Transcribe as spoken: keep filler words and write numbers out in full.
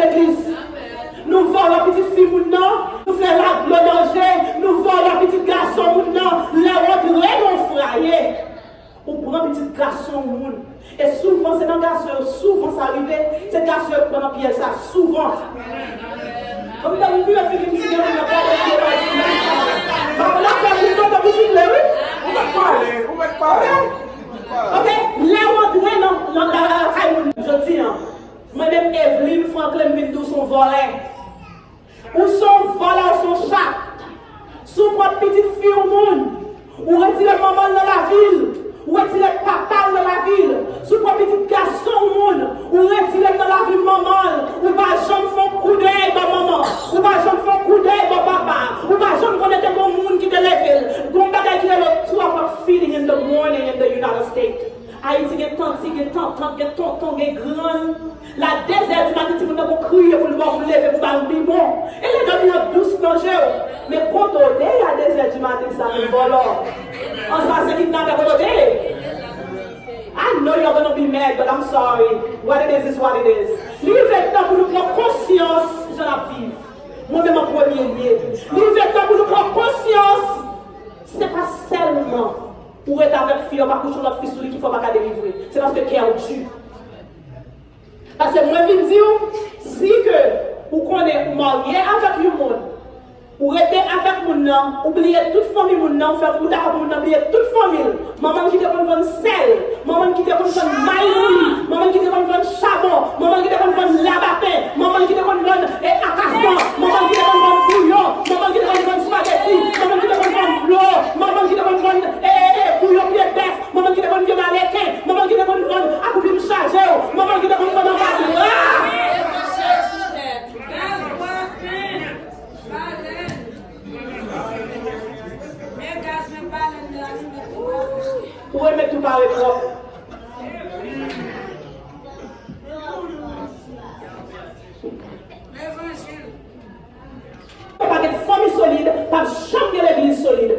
legliz. Nou vòlò pitit fi moun nan, nou fè l ap dlo danje, nou vòlò pitit gason moun nan, lè w antre nan yon fwaye. Ou pran pitit gason yon moun. E souvan, se nan gason yo, souvan sa rive, se gason yo ki pran nan pyèj sa, souvan. Kòm nan ou vire figi m, si gen moun nan pale, ki pale, m ap fè moun kontan pou souple, wi. Ou mèt pale, ou mèt pale. Ok, lè w antre nan, nan, nan lakay moun jodi a, mwen menm Evelyn Franklin, m vin di w se yon vòlè. Ou se yon vòlè, ou se yon chat. Si w pran pitit fi yon moun, ou retire manman l nan lavi l, ou retire papa l nan lavi l. Si w pran pitit gason yon moun, ou retire l nan lavi manman l, ou pa janm fè yon koudèy ba manman, ou pa janm fè yon koudèy ba papa, ou pa janm konnen te gen yon moun ki te leve l. Gen yon bagay ki rele twelve o'clock feeding in the morning in the United States. Ayiti gen tanti, gen tantant, gen tonton, gen grann. La de zè di maten, timoun nan gon kriye pou l ba w, pou l leve, pou ba l yon bibwon. E lè dòmi an dous nan je w. Men kote w te ye a de zè di maten sa, menm vòlò? An sa se kidnapè kote w te ye? I know you're gonna be mad, but I'm sorry. What it is, is what it is. Li rive tan pou nou pran konsyans jan n ap viv. Mwen menm an premye lye. Li rive tan pou nou pran konsyans. Se pa sèlman ou rete avèk fi an, pa kouche yon lòt fi sou li ki fè w pa ka delivre. Se paske kè w di. Paske mwen vin di w, si ke ou konnen ou marye avèk yon moun, ou rete avèk moun nan, ou bliye tout fanmi moun nan, ou fè, ou dakò pou moun nan bliye tout fanmi l. Manman l ki te konn vann sèl, manman l ki te konn vann may bouyi, manman l ki te konn vann chabon, manman l ki te konn vann labapen, manman l ki te konn vann, e, akasan, manman l ki te konn vann bouyon, manman l ki te konn vann spageti, manman l ki te konn vann dlo, manman l ki te konn vann, e, e, e, bouyon pye bèf, manman l ki te konn vyann aleken, manman l ki te konn vann akoupi m chaje w, manman l ki te konn vann anba dra. Ou renmen tou pare pwòp. Pa gen fanmi solid, p ap janm gen legliz solid.